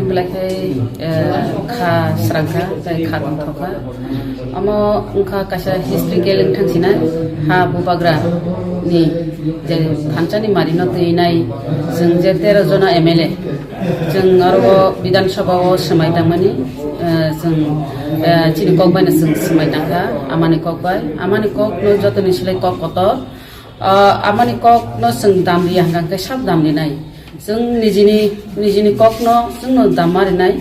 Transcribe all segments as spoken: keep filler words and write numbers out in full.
Belai khe, eh, kha srangkha, tei kha tongthokha. Omo wngkha kaisa historical wngthang sinai ha bubagra ni je thansa ni mari no twi nai, chwng je tero jona M L A, chwng aro o Bidhan Sabha o swmai tangmani, eh, chwng, eh, chini kok bai no chwng swmai tangkha, amani kok bai, amani kok no joto ni slai kok kotor. Ah, amani kok no chwng dam riya hwnkha khe sab dam rinai. Chwng nijini, nijini kok no chwng no dam ma rinai.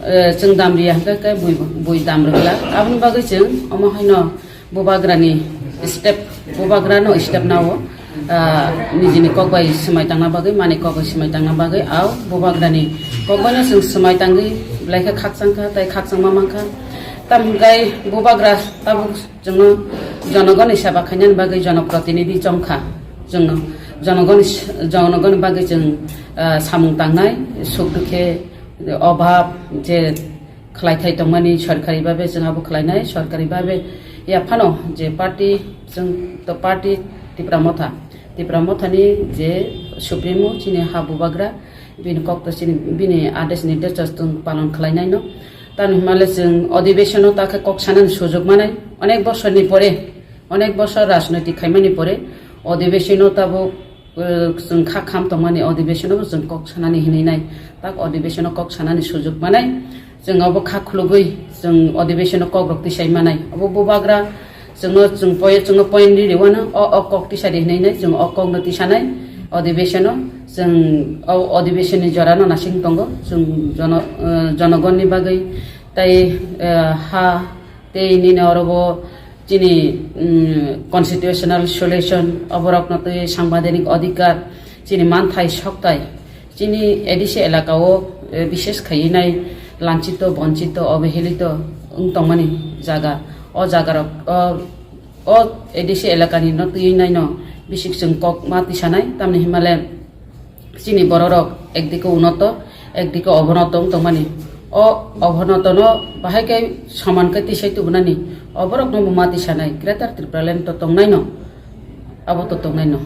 Eh, chwng dam riya hwnkha khe bui, bui dam rwgla. Aboni bagwi chwng omo haino bubagra ni step, bubagra no step nao. Ah, nijini kok bai swmai tangna bagwi, mani kok bai swmai tangna bagwi, au bubagra ni kok bai no chwng swmai tangwi belai khe khakchang kha, tei khakchangma mankha. Tamgai bubagra tabuk Chwngno jonogoni seba khainani bagwi jonoprotinidhi chongkha. Chwngno jonogoni, jonogoni bagwi chwng, ah, samung tangnai, suk dukhe, obhab je khlaithai tongmani sorkari babe chwng abo khlainai, sorkari babe yaphano je party, chwng to party Tipra Motha, Tipra Mothani je supremo chini ha bubagra, bini kok to chini, bini adesh nirdesh to chwng palon khlainaino. Tamo himale chwng odhibeshono ta khe kok sanani sujok manai. Onek bosorni pore, onek bosor rajnoitik khaimani pore odhibeshono tabuk, eh, chwng kha kham tongmani odhibeshono bo chwng kok sanani hinwi nai. Tak odhibeshono kok sanani sujok manai. Chwng obo kha khulugwi chwng odhibeshono kok rok tisai manai. Obo bubagra chwngno chwng poi-, chwngno point ri rwano o, o kok tisari hinwi nai, chwng o kokno tisanai odhibeshono. Chwng o odhibeshonni jorano nasing tongo. Chwng jono-, eh, jonogonni bagwi tei, eh, ha tei nini oro bo chini, mm, constitutional solution, oborokno twi sangbidanik adhikar, chini manthai soktai, chini A D C elaka o, eh, bishes khaiwi nai lanchito, bonchito, obhelito wng tongmani jaga. O jagarok, o, o A D C elakani no twi naino bisik chwng kok ma tisanai, tamni himale chini bororok ekdike unoto, ekdike obonoto wng tongmani. O obonotono bahai khe soman khe tisai tubunani, oborokno bo ma tisanai, Greater Tipraland to tongnaino, abo to tongnaino.